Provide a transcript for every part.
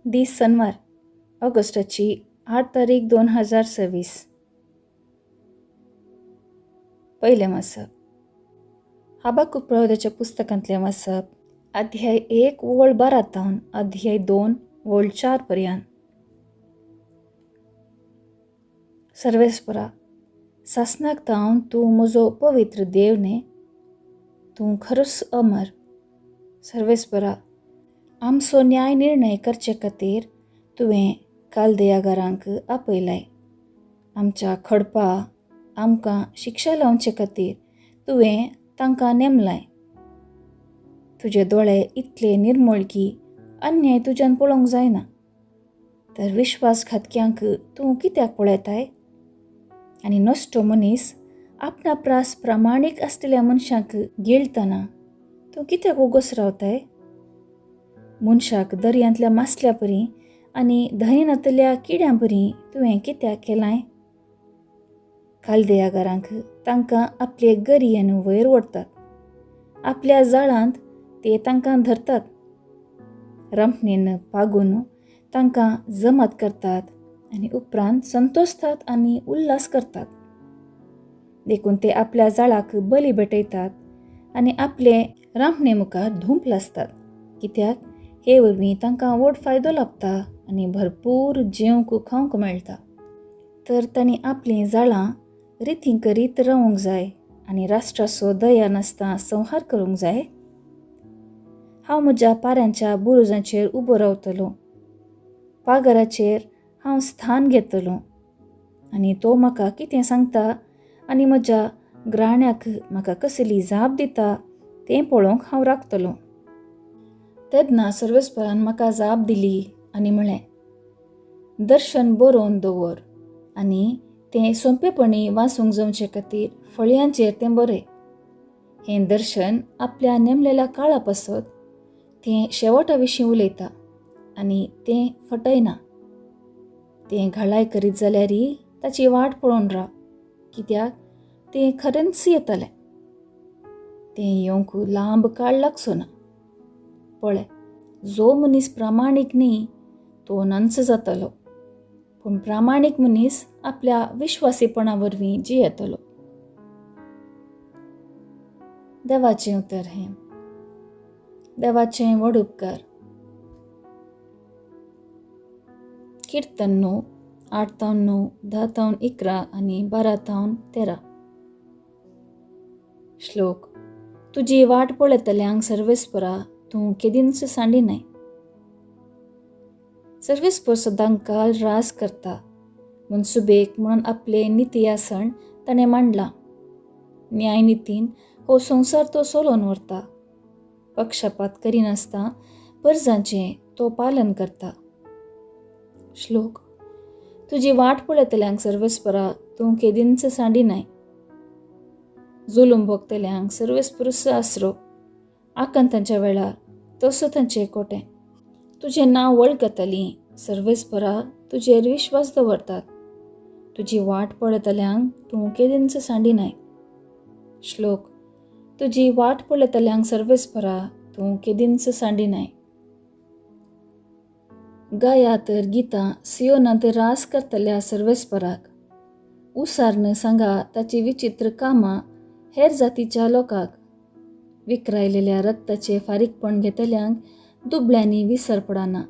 दीस सनवार, ऑगस्टाची 8 तारीख 2026. पयलें वाचप हबक्कूक प्रवादाच्या पुस्तकांतलें वाचप, अध्याय 1 वळ 12 तावन अध्याय 2 वळ 4 पर्यंत. सर्वेस्परा, सासनाक तावन तूं म्हजो पवित्र देव न्ही, तूं खरोच अमर. सर्वेस्परा, आमचो न्याय निर्णय करचे खातीर तुवें कालदेयागारांक आपयलाय. आमच्या खडपा आमकां शिक्षा लावचे खातीर तुवें तांकां नेमलाय. तुजे दोळे इतले निर्मळ की अन्याय तुज्यान पळोवंक जायना, तर विश्वासघातक्यांक तूं कित्याक पळयताय? आनी नश्टो मनीस आपणा प्रास प्रामाणीक आसलेल्या मनशांक गिळतना तूं कित्याक ओगोस रावताय? मनशाक दर्यांतल्या मासल्या परी आनी धंयनातल्या किड्यां परी तुवें कित्याक केलाय? कालदेयागारांक तांकां आपले गरयेन वयर ओडटात, आपल्या जाळांत ते तांकां धरतात, रंपणेन पागून तांकां जमत करतात आनी उपरांत संतोषतात आनी उल्हास करतात. देखून ते आपल्या जाळाक बली भेटयतात आनी आपले रांपणे मुखार धूंप लासतात, कित्याक हे वरवीं तांकां व्हड फायदो लाभता आनी भरपूर जेवंक खावंक मेळटा. तर तांणी आपलीं जाळां रितीं करीत रावंक जाय आनी राष्ट्राचो दया नासता संहार करूंक जाय. हांव म्हज्या पाऱ्यांच्या बुरुजांचेर उबो रावतलो, पागराचेर हांव स्थान घेतलो आनी तो म्हाका कितें सांगता आनी म्हज्या ग्राण्याक म्हाका कसली जाप दिता तें पळोवंक हांव राखतलो. तेन्ना सर्वेस्परान म्हाका जाप दिली आनी म्हळें, दर्शन बरोवन दवर आनी तें सोंपेपणी वाचूंक जावचे खातीर फळयांचेर तें बरय. हें दर्शन आपल्या नेमलेल्या काळा पासत तें शेवटा विशीं उलयता आनी तें फटयना. तें घाळाय करीत जाल्यारय ताची वाट पळोवन राव, कित्याक तें खरेंच येतलें. तें येवंक लांब काळ लागचो ना. पळय, जो मनीस प्रामाणीक न्ही तो नांच जातलो, पूण प्रामाणीक मनीस आपल्या विश्वासीपणा वरवीं जियेतलो. देवाचें उतर हें. देवाचें व्हड उपकार. किर्तन 9, 8 9, 10 11 आनी 12 13. श्लोक. तुजी वाट पळयतल्यांक सर्वेस्परा तूं केदींच सांडिनाय. सर्वेस्पर सदांकाल रास करता, मनसुबेक म्हणून आपले निती आसण ताणें मांडलां. न्यायनितीन हो संवसार तो सोलोवन व्हरता, पक्षपात करिनासतना परजांचें तो पालन करता. श्लोक. तुजी वाट पळयतल्यांक सर्वेस्परा तूं केदींच सांडिनाय. जुलूम भोगतल्यांक सर्वेस्परूच आसरो, आकांतांच्या वेळार तसो तांचें कोटें. तुजें नांव वळखतलीं सर्वेस्परा तुजेर विश्वास दवरतात. तुजी वाट पळयतल्यांक तूं केदींच सांडिनाय. श्लोक. तुजी वाट पळयतल्यांक सर्वेस्परा तूं केदींच सांडिनाय. गाया तर गितां सियोनांत रास करतल्या सर्वेस्पराक, उसार्न सांगा ताची विचित्र कामां हेर जातीच्या लोकांक. विक्रायलेल्या रक्ताचे फारीकपण घेतल्यांक दुबळ्यांनी विसर पडना,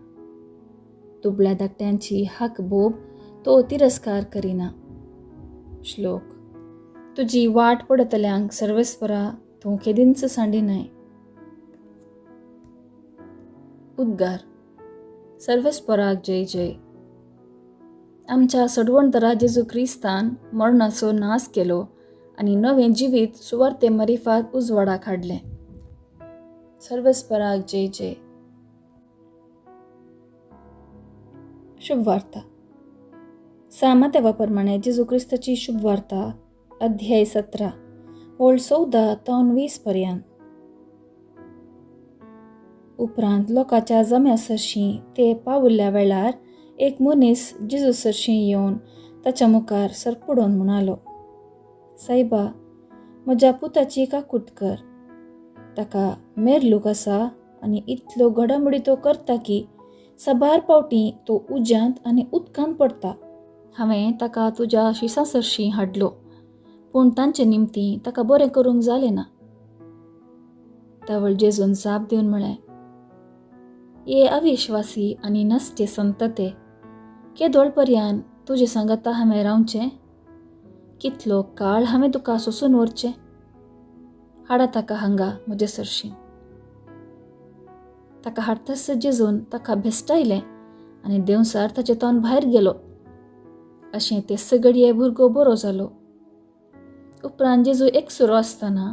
दुबळ्या धाकट्यांची हाक बोब तो तिरस्कार करिना. श्लोक. तुजी वाट पडतल्यांक सर्वेस्परा तूं केदींच सांडिनाय. उद्गार. सर्वेस्पराक जय जय. आमच्या सडवणदारा जेजू क्रिस्तान मरणाचो नाश केलो आनी नवें जिवीत सुवार्ते मरिफात उजवाडाक हाडलें. सर्वेस्पराक जय जय. शुभवार्ता. सामातेवा प्रमाणे जेजू क्रिस्ताची शुभवार्ता, अध्याय 17 ओळ 14 तावन 20 पर्यंत. उपरांत लोकांच्या जम्या सरशीं ते पावुल्ल्या वेळार एक मनीस जेजू सरशीं येवन ताच्या मुखार सरपडून म्हणालो, सायबा, म्हज्या पुताची काकूट कर. ताका मेरलूक आसा आनी इतलो घडामोडी तो करता की साबार पावटी तो उज्यांत आनी उदकांत पडटा. हांवें ताका तुज्या शिसां सरशीं हाडलो, पूण तांचे निमतीं ताका बरें करूंक जालें ना. तवळ जेजून जाप दिवन म्हळें, ये अविश्वासी आनी नश्टे संतते, केदोळ पर्यान तुजे सांगाता हांवें रावचें? कितलो काळ हांवें तुका सोसून व्हरचें? हाडा ताका हांगा म्हजे सरशीं. ताका हाडटास जेजून ताका भेश्टायलें आनी देंवसार ताचे तोंड भायर गेलो. अशें ते सगळये भुरगो बरो जालो. उपरांत जेजू एकसुरो आसतना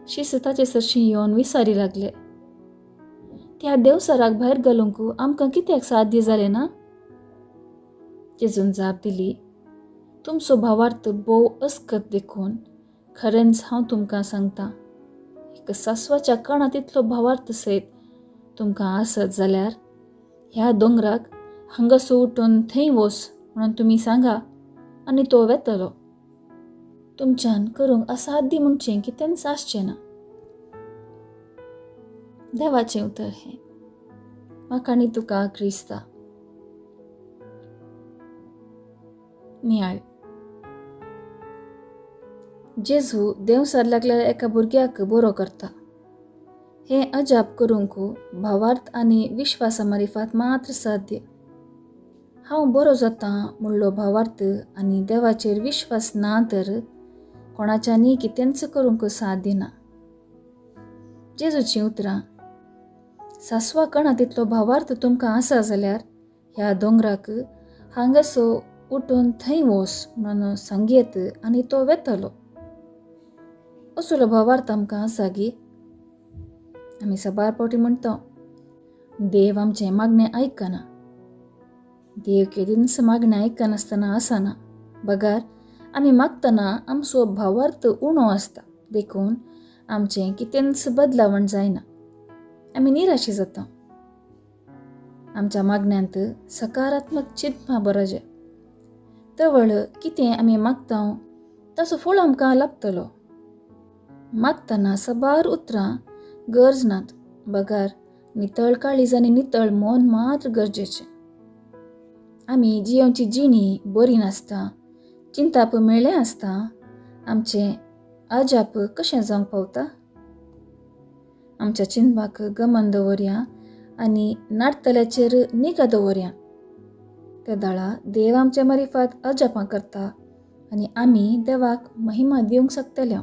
शिस ताचे सरशीं येवन विसारी लागले, त्या देवसाराक भायर घालूंक आमकां कित्याक साध्य जालें ना? जेजून जाप दिली, तुमचो भावार्थ भोव अस्कत देखून खरेंच हांव तुमकां सांगतां, एक सासवाच्या कणा तितलो भावार्थ सयत तुमकां आसत जाल्यार ह्या दोंगराक हांगासो उठून थंय वोस म्हणून तुमी सांगा आनी तो वेतलो. तुमच्यान करूंक असाध्य म्हणचें कितेंच आसचें ना. देवाचें उतर हें. म्हाका आनी तुका क्रिस्ता. नियाळ. जेजू देंवसार लागल्या एका भुरग्याक बरो करता. हें अजाप करूंक भावार्थ आनी विश्वासा मारिफात मात्र साध्य. हांव बरो जाता म्हणलो भावार्थ आनी देवाचेर विश्वास ना तर कोणाच्यानी कितेंच करूंक साध्य ना. जेजूचीं उतरां, सासवा कणा तितलो भावार्थ तुमकां आसा जाल्यार ह्या दोंगराक हांगासो उठून थंय वोस म्हणून सांगयेत आनी तो वेतलो. असलो भावार्थ आमकां आसा गी? आमी साबार पावटी म्हणटा, देव आमचें मागणें आयकना. देव केदींच मागणें आयकनासतना आसना, बगार आमी मागतना आमचो भावार्थ उणो आसता, देखून आमचें कितेंच बदलावण जायना. आमी निराशी जाता. आमच्या मागण्यांत सकारात्मक चिंतपा बरजे. तवळ कितें आमी मागता ताचो फळ आमकां लागतलो. मागतना साबार उतरां गरज नात, बगार नितळ काळीज आनी नितळ मन मात्र गरजेचें. आमी जियेवची जिणी बरी नासता, चिंताप मेळ्ळें आसता, आमचें अजाप कशें जावंक पावता? आमच्या चिंतपाक गमन दवरया आनी नाडतल्याचेर निगा दवरया. त्या दाळा देव आमच्या मारिफात अजापां करता आनी आमी देवाक महिमा दिवंक शकतले.